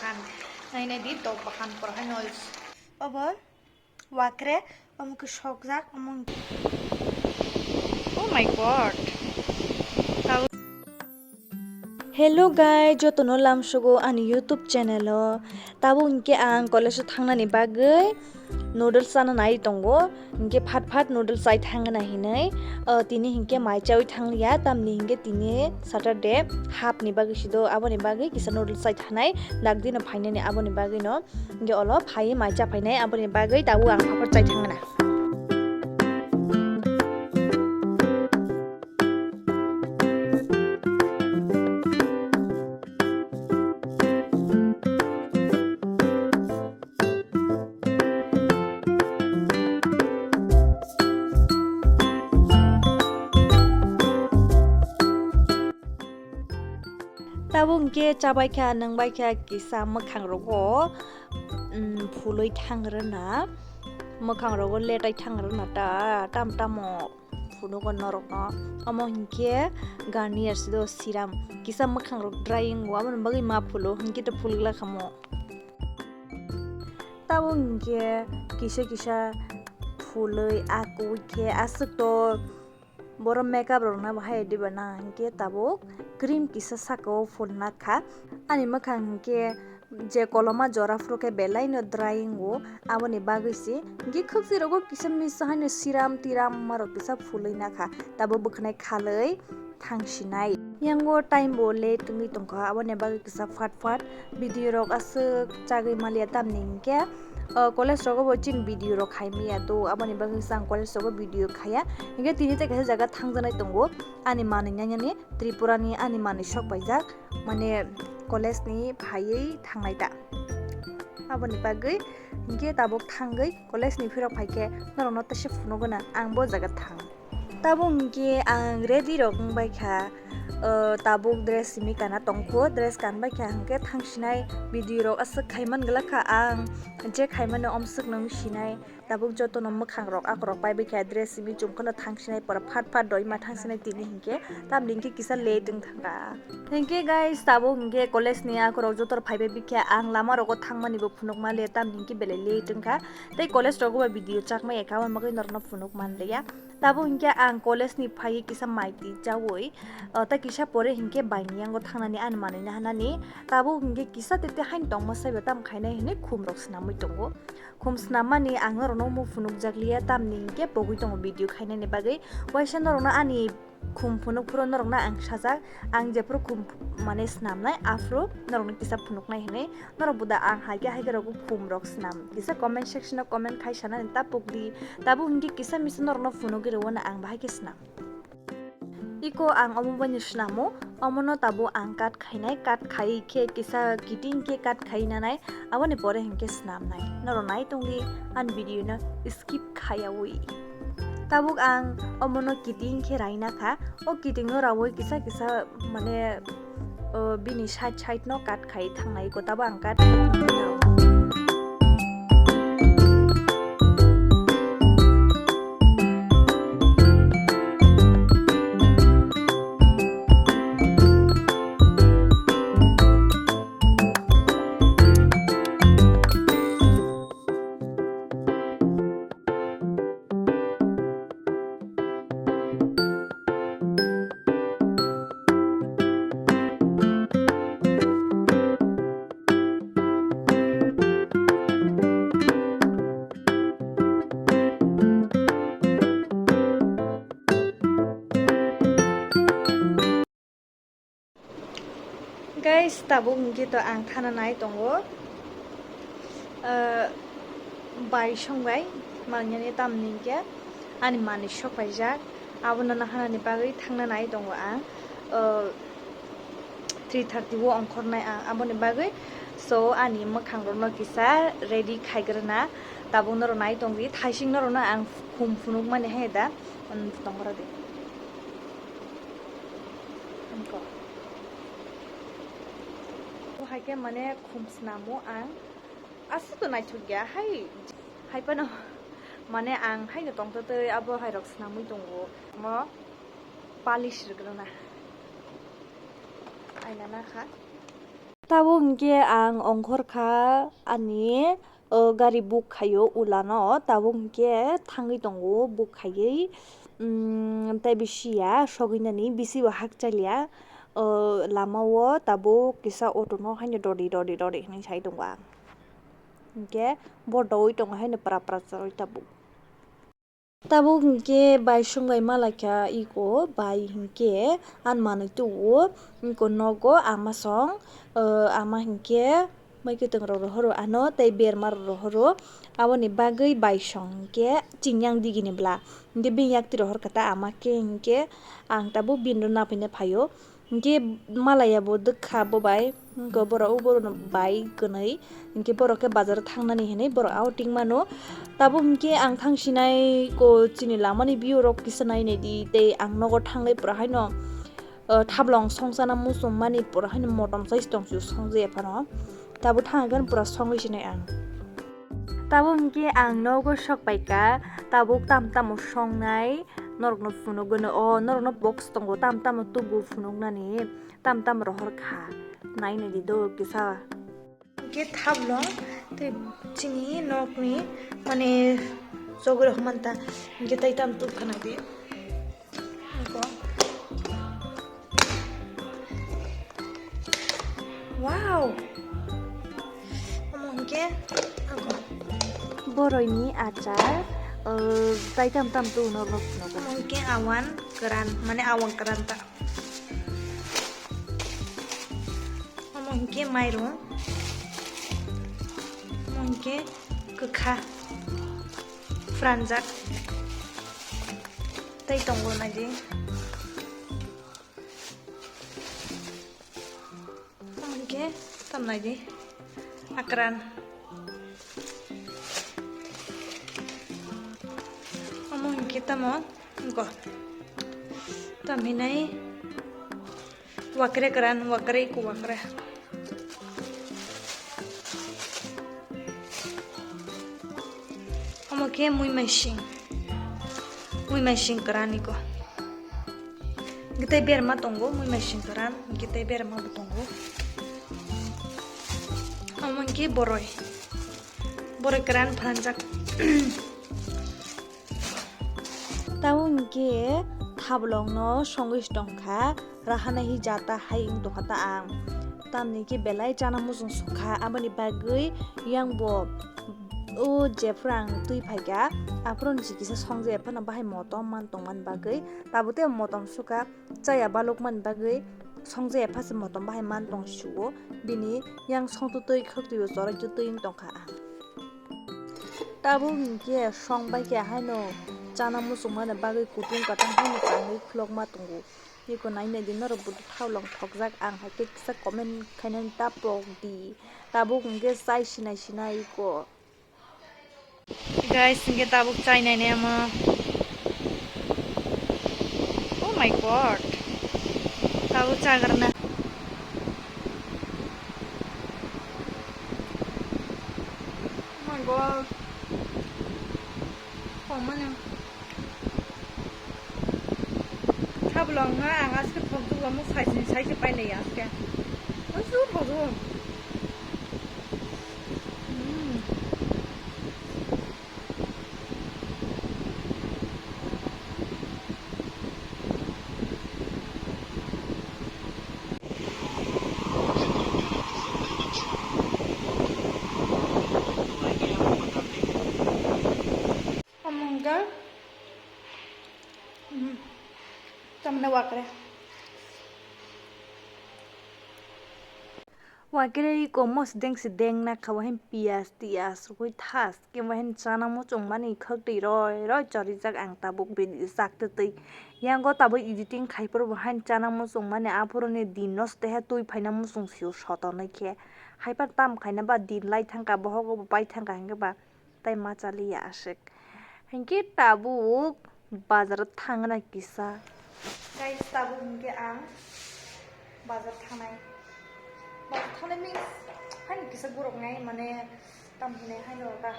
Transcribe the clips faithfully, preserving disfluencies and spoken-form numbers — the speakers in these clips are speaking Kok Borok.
Nai nai di tok bahan por hai noise. Obo wakre omo ke sokjak omo. Oh my god. Hello guys, jotono lamsogo ani YouTube channel o. Tabuk hinkhe ang college o thangnani bagwi noodles chana nai tongo. Hinkhe phat phat noodles chai thangna hinwi, o, tini hinkhe mai chaui thangliya, tamni hinkhe tini Saturday, half ni bagwi sido, aboni bagwi kisa noodles chai thanai. Dakdino phainani aboni bagwino. Hinkhe olo phaiwi mai cha phainai, aboni bagwi tabuk ang phapar chai thangna. Tabuk hinkhe chabaikha, nwngbaikha, kisa mwkhang rogo, um, phulwi thang rwna, mwkhang rogo letai thang rwna ta, tam tamo. Phunugo norokno. Omo hinkhe Garnier se do serum. Kisa mwkhang rok drying o, aboni bagwi ma phulo, hinkhe to phulgla khamo. Tabuk hinkhe kisa kisa phulwi akwi khe aswk to borok makeup rokna bo hai diba na hinkhe tabuk cream kisa saka o phulna kha. Ani mwkhang hinkhe je koloma jora phuru khe belai no drying o, aboni bagwi se hinkhe khwpsi rogo kisa misa haino siram tiram marok kisa phulwi nakha, tabuk bwkhwnai khalwi thangsinai. Yango time bo late wngwi tongkha, aboni bagwi kisa fat fat video rok aswk chagwi maliya, tamni hinkhe, o, college rogo bo chini video rok khai maya do, aboni bagwi se ang college rogo video khaiya. Hinkhe tini tei kaisa jaga thangjaknai tongo, ani manwi nani Tripura ni ani manwi sok paijak. Mane college ni phaiwi thangnai ta. Aboni bagwi hinkhe tabuk thangwi college ni phirok phaikhe norokno tesa phunukgwna ang bo jaga thang. Tabuk hinkhe ang ready rok wngbaikha, o, tabuk dress simi kana tongkho, dress kanbaikha hinkhe thangsinai video rok aswk khaiman glakha ang, je khaimano omswk nung sinai. Tabuk jotono mwkhang rok akorok paibai kha, dress simi chum kheno thangsinai pora phat phat doi ma thangsinai tini hinkhe, tamni hinkhe kisa late wng thangkha. Hinkhe guys, tabuk hinkhe college ni akorok joto rok phaibai bikha, ang lama rogo thangmani bo phunuk manliya, tamni hinkhe belai late wngkha. Tei college rogo bo video chakmaya kha, aboni bagwi norokno phunuk manliya. Tabuk hinkhe ang college ni phaiwi kisa mai twi chaui, o, tei kisa pore hinkhe baini yango thangnani ani manwi nahanani. Tabuk hinkhe kisa tete haino tongma saiba tam khainai hinwi khum rok swnamwi tongo. Khum snammani ang norokno omo phunukjakliya, tamni hinkhe pogwi tongo video khainani bagwi. Waisa norokno ani khum phunuk phuru norokno ang sajak, ang jephuru khum mane snamnai aphuru norokno kisa phunuknai hinwi. Norok bo da ang hai khe hai khe rwgo khum rok snam, kisa comment section o comment khai sanani ta pukdi. Tabuk hinkhe kisa misa norokno phunugwi rwano ang bahai khe snam. Iko ang omo baino snamo, omono tabuk ang cut khainai, cut khai khe kisa kiting khe cut khai nanai, aboni pore hinkhe snamnai. Norok nai tongdi ani video no skip khaiyaui. Tabuk ang omono kiting khe raina kha, o kiting no raui kisa kisa mane, o, bini side side no cut khai thangnai, iko tabuk ang cut khai thangnai. Guys, tabuk hinkhe to ang thana nai tongo. Ah, bai songbai mangnani tamni hinkhe ani manwi sok paijak. Abono nahanani bagwi thangna nai tongo ang. Ah, three thirty o ongkhornai ang aboni bagwi. So, ani mwkhang rokno kisa ready khaigrana. Tabuk norok nai tongdi, thaising norokno ang khum phunukmani hai da, um, tongkhora di. Wngkha. Bo hai khe mane khum snamo ang. Aswk to naithok ya, hai, hai phano mane ang haino tongtwtwi abo hai rok snamwi tongo. Mo polish rwgwlana. Aina nakha. Tabuk hinkhe ang ongkhor kha ani, o, gari book khaio Ola no, tabuk hinkhe thangwi tongo book khaiwi, mm, tei bisi ya sogwi nani, bisi bo hakchaliya, o, lama o tabuk kisa auto no haino dodi dodi dodi hinwi sai tongo ang. Hinkhe bo doui tongo haino pra pra chorwi tabuk. Tabuk hinkhe bai song bai malaikha iko bai hinkhe ani manwi tuo iko nogo ama song, o, ama hinkhe mai kwtwng rok rohoro ano tei berma rok rohoro aboni bagwi bai song hinkhe chini yang digi ni bwla hinkhe bini yak twi rohor kha ta ama khe hinkhe ang tabuk bini rok naphina phaio. Hinkhe malaiya bo dwkha bo bai, hinkhe borok o borok no bai kwnwi, hinkhe borok khe bazar o thangnani hinwi borok outing mano. Tabuk hinkhe ang thang sinai ko chini lamani view rok kisa nai nai di tei ang nogo thanglai pura haino, o, thablong songchana muchung mani pura haino motom sai tong sio songja ya phano. Tabuk thang khe pura songwi sinai ang. Tabuk hinkhe ang nogo sok paikha, tabuk tam tamo songnai norokno phunukgwino, o norokno box tongo tam tamo tubu phunuknani, tam tamo rohor kha, nai nai di do kisa. Hinkhe thablong tei chini nokni mane chogwi rok manta, hinkhe tei tam tuk khana di. Iko. Wow. Omo hinkhe ako. Boroi ni achar, uh, tai tam tam tu no rok no. Omo hinkhe awan keran, mane awang keran ta. Omo hinkhe mairum. Omo hinkhe kwkha. Franjak. Tai tongo naidi. Omo hinkhe tam naidi. Akran. Omo hinkhe tamo. Go. Tam hinai. Wakre keran, wakre ku wakre. Omo khe mui maising. Mui maising keran iko. Gitai berma tongo, mui maising keran, gitai berma bo tongo. Omo khe boroi. Boroi keran phanjak. Tamo hinkhe thablongno songwi tongkha, rahana hi jata hai wng tongkha ta ang. Tamni khe belai chana muchung sukha, aboni bagwi yang bo o jephru ang twi phaikha, aphuru ni kisa songja ephano bahai motom man tongmani bagwi, tabuk tei motom sukha, chaya balukmani bagwi songja epha se motom bahai man tong sio, bini yang songtwi twi khwktwi bo chorai twi wng tongkha ang. Tabuk hinkhe song bai khe haino chana muchungmani bagwi kutung katung haino changwi khulokma tongo. Iko nai nai di norok bo thaulong thokjak ang hai khe kisa comment khainani ta pok di. Tabuk hinkhe chai sinai sinai iko. Guys, hinkhe tabuk chai nai nai omo. Oh my God. Tabuk chagrana. Oh my God. Komano. Thablong ha ang aske thokjwk omo saisni saise pailai aske. Osu thokjwk. Hmm. Omo hwnkhe, mhm, tamni wakre. Wakre iko mos dengsi deng nakha, wahin piyas tiyas rwui thas khe wahin chana muchungmani khwktwi roi roi chorijak ang tabuk video sak twtwi. Yango tabuk editing khai phuru bo hain chana muchungmani aphuruni din no steha twi phaina muchung sio sotonwi khe. Haiphano tam khaina ba din lai thangkha, bohogo bo pai thangkha hinkhe ba. Tai ma chaliya aswk. Hinkhe tabuk bazaro thangna kisa. Guys, tabuk hinkhe ang bazar thangnai. Bazar thangnai means haino kisa goroknai, mane tam hinai haino ta.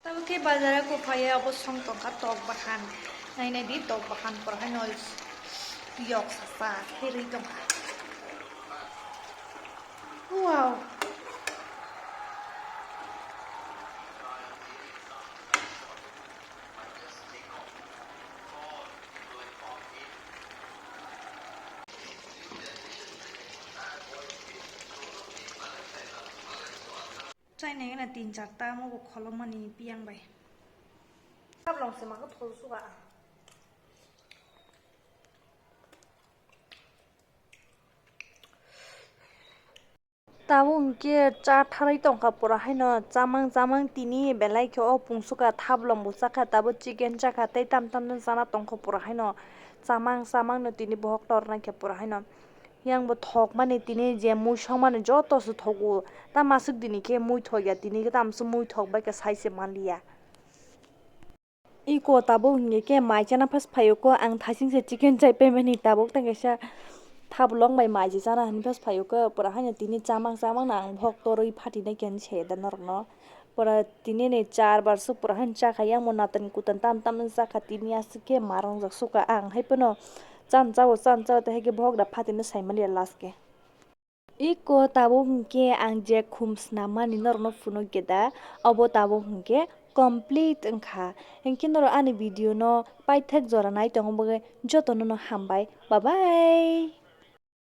Tabuk khe bazaro kuphaiya obo song tongkha tok bahan. Nainai di tok bahan por haino yok sasa kherwi tongkha. Chainai gana tin char ta omo bo kholokmani piyang bai. Kablong se maka thol suka. Tabuk hwnkhe cha tharwi tongkha pura haino chamang chamang tini belai khe o pungsuka thablong bo chakha tabuk chicken chakha tei tam tam no chana tongkha pura haino chamang chamang no tini bohok tornai khe pura haino. Yang bo thokmani tini je mui songmani joto se thogo. Ta masuk dini khe mui thokya tini khe tamsuk mui thok bai khe sai se manliya. Iko tabuk hingke khe mai chana phas phaio ko ang thasing se chicken chai paimani tabuk tang kaisa thablong bai mai je chana hinui phas phaio ko pura haino tini chamang chamang no ang bohok torwi phatinai khe hinui se da norok no. Pura tini ni char bar suk pura haino chakha yang bo natan kutan tam tam no chakha tini aswk khe ma rongjak sukha ang hai phano chan chao chan chao tei hai khe bohok da phatinai sai manya last khe. Iko tabuk hwnkhe ang je khum snammani norokno phunukya da, obo tabuk hwnkhe complete wngkha. Hinkhe norok ani video no paithak jora nai tongma bagwi jotono no hambai. Bye bye.